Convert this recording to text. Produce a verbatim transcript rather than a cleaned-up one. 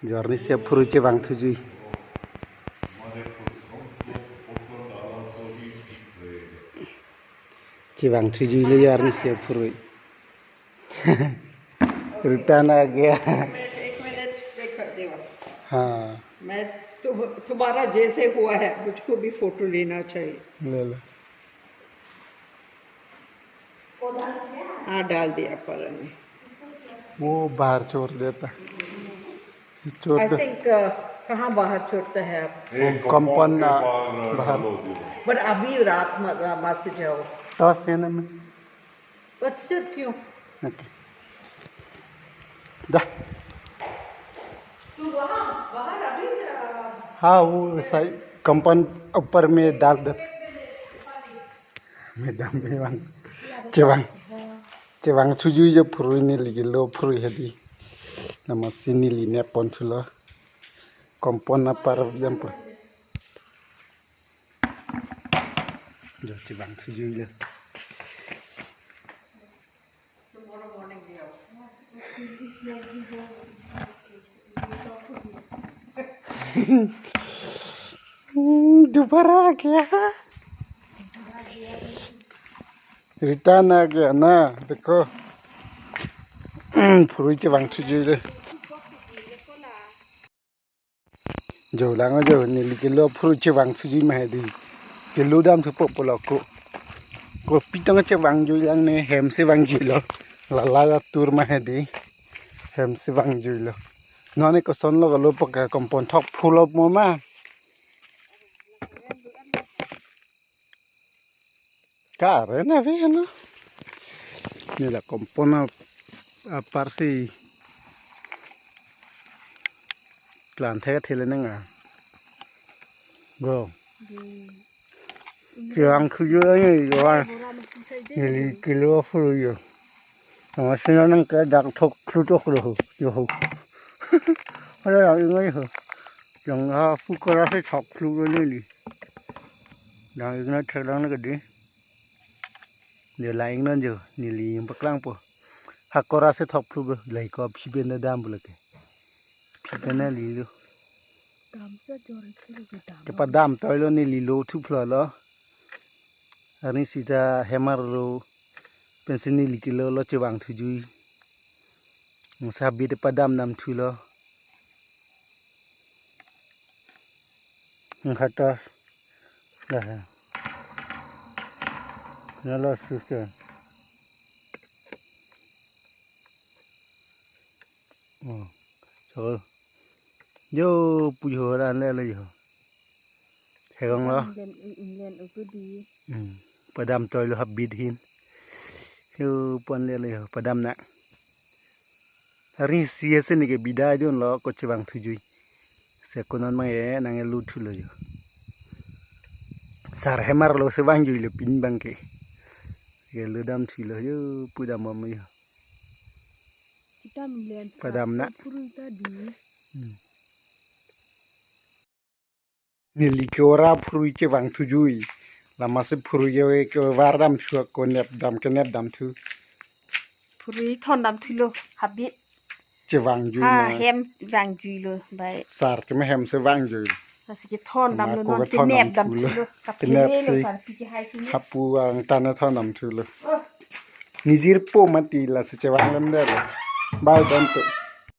Jo arnisi aphurui chevang thujui. Chevang thujui lo jo arnisi aphurui. Return आ गया. एक मिनट, एक मिनट, देखो, देखो। हाँ। मैं, तुम, तुम्हारा जैसे हुआ है, मुझको भी फोटो लेना चाहिए। ले लो। हाँ, डाल दिया पर में। वो बाहर छोड़ देता। छोड़ आई दे। थिंक, uh, कहाँ बाहर छोड़ता है आप? वो कंपाउंड के बाहर, बाहर। But अभी रात मत, मत जाओ। दस है ना मैं। बच्चों क्यों? ओके। दा। तू वहाँ बाहर अभी, uh, हाँ, वो साइड कंपाउंड ऊपर में डाल दे। Madam, chevang. Chevang. Chevang thujui jo phurui neli kilo phurui hedi. Namasi neli nep pon thulo. Compound apar jam pon. Jo chevang thujui lo. दोबारा आ गया। रिटर्न आ गया ना, देखो। Phurui chevang thujui lo. Jo lang jo, neli kilo phurui chevang thujui ma hedi. Kilo dam thupo pulo ko. Kopi tong chevang jui lang ne, hem si vang jui lo. Lala la tur ma hedi. Hem si vang jui lo. Nonke koson lo kalo paka compound thok phulop mo ma. Kare na ve no. Neli la compound a, apar si. Tlan the thele nang a. Go. Chevang thujui ni jo. Neli kilo phurui jo. Ang sina nang ke dak thok thlu thok lo ho, jo ho. Hala yang ingai ho. Yang ha pu kora se thok thlu lo neli. Dang ingna thek dang na kedi. Jo la ingnon jo, neli ing paklang po. Ha kora se thok thlu lo, lai ko phi pen dam pulo ke. Phi pen na li lo. Dam sa jor ke lo ke dam. Kepadam toi lo neli lo thu phlo lo. Arnisi ta hem arlo. Pensi neli kilo lo chevang thujui. Nang sabit padam nam thulo. Nang khatas. Dah. Nalo susun. Oh. So. Jo pu jo ran le lo jo. Hegong lo. Len, len uku di. Hmm. Padam toi lo habit hin. Jo pon le lo jo. Padam na. Arnisi ase neke bida jun lo ko chevang thujui. Se konon mang e nang e lu thulo jo. Sar hem arlo se vang jui lo pin bang ke. Ke lu dam thulo jo pu dam mo jo. Kita melihat padam na. Puru tadi. Hmm. Neli ke ora phurui chevang thujui. Lama se phurui ke, ke var dam thu ko nep dam ke nep dam thu. Phurui thon dam thulo habit. Chevang jui ha, na. Hem vang jui lo bai. Sar ke ma hem se vang jui. Lasi ke thon dam lo, ama ko non ke thon nep dam thulo. Ke nep si. Sar pi ke hai si. Hapu ang tana thon dam thulo. Oh. Nijir po mati lasi chevang lem de lo. Bai dam tu.